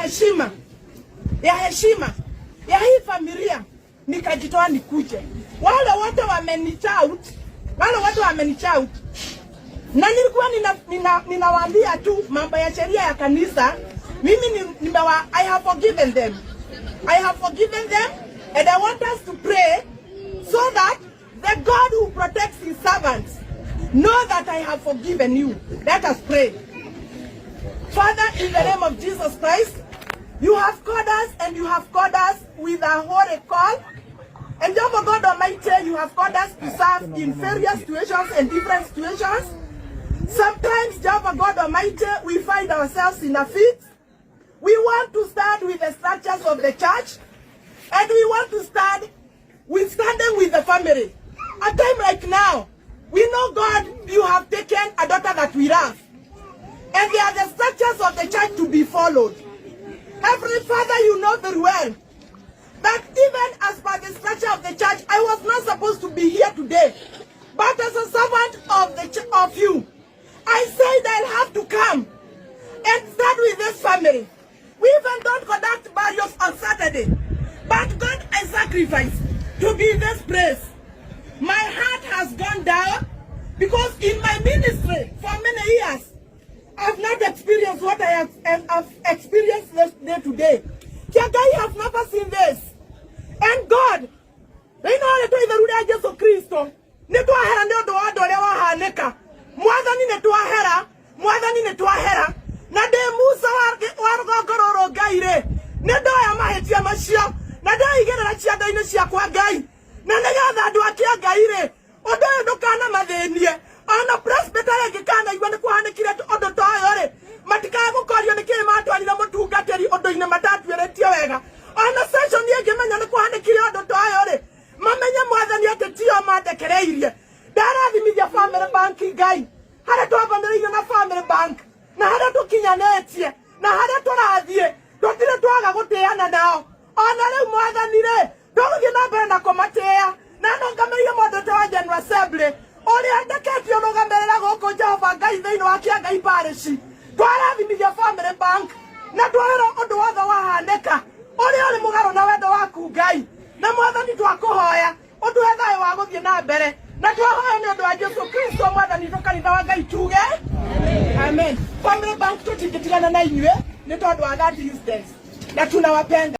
heshima ya heshima ya hii familia nikajitoa nikuje. Wale wote wamenitout, wale wote wamenitout, na nilikuwa ninawaambia tu mambo ya sheria ya kanisa. Mimi I have forgiven them. I have forgiven them and I want us to pray so that the God who protects his servants know that I have forgiven you. Let us pray. Father, in the name of Jesus Christ, you have called us and you have called us with a holy call. And Jehovah God Almighty, you have called us to serve in various situations and different situations. Sometimes, Jehovah God Almighty, we find ourselves in a fix. We want to stand with the structures of the church, and we want to stand with standing with the family. A time like now, we know, God, you have taken a daughter that we love. And they are the structures of the church to be followed. Heavenly Father, you know very well that even as per the structure of the church, I was not supposed to be here today. But as a servant of you, I said I'll have to come and stand with this family. We even don't conduct burials on Saturday. But God, I sacrifice to be in this place. My heart has gone down because in my ministry for many years, I've not experienced what I have experienced this day today. Kiangai have never seen this. And God, thĩinĩ wa rĩtwa itheru rĩa Jesu Kristo, nĩ twahera nĩ ũndũ wa ũndũ ũrĩa wahanĩka. Mwathani, nĩ twahera. Mwathani, nĩ twahera. Na ndĩ Musa wa rũgongo rũrũ, Ngai rĩ, nĩ ndoya mahĩtia macio na ndeigĩrĩra ciando-inĩ ciakwa, Ngai, na nĩgetha andũ a Kĩangai rĩ, ũndũ ũyũ ndũkanamathĩnie. Ona presbyter ĩngĩkanaigua nĩ kũhanĩkire ũndũ ta ũyũ rĩ, matikagũkorio nĩ kĩĩ matwarire mũtungatĩri ũndũ-inĩ matatuĩrĩtie wega. Ona session ĩngĩmenya nĩ kũhanĩkire ũndũ ta ũyũ rĩ, mamenye, Mwathani, atĩ tio mandekereirie. Ndarathimithia Family Bank, Ngai, harĩa twambanĩrĩirie na Family Bank na harĩa tũkinyanĩtie na harĩa tũrathiĩ, tũtirĩ twaga gũtĩana nao. Ona rĩu, Mwathani rĩ, tũgũthiĩ na mbere na kũmatĩĩa na nongamĩrĩire mũndũ wa General Assembly ũrĩa ndeketio rũgamĩrĩra gũkũ, Jehova Ngai, thĩinĩ wa Kĩangai Parish. Twarathimithia Family Bank na twahera ũndũ wothe wahanĩka ũrĩa ũrĩ mũgarũ na wendo waku, Ngai. Na Mwathani, twakũhoya ũtũhe thayũ wa gũthiĩ na mbere, na twahoya nĩ ũndũ wa Jesu Kristo Mwathani tũ. Kanitha wa Ngai, tuge amen. Family Bank, tũtingĩtigana na inyuĩ nĩ tondũ wa that instance, na tunawapenda.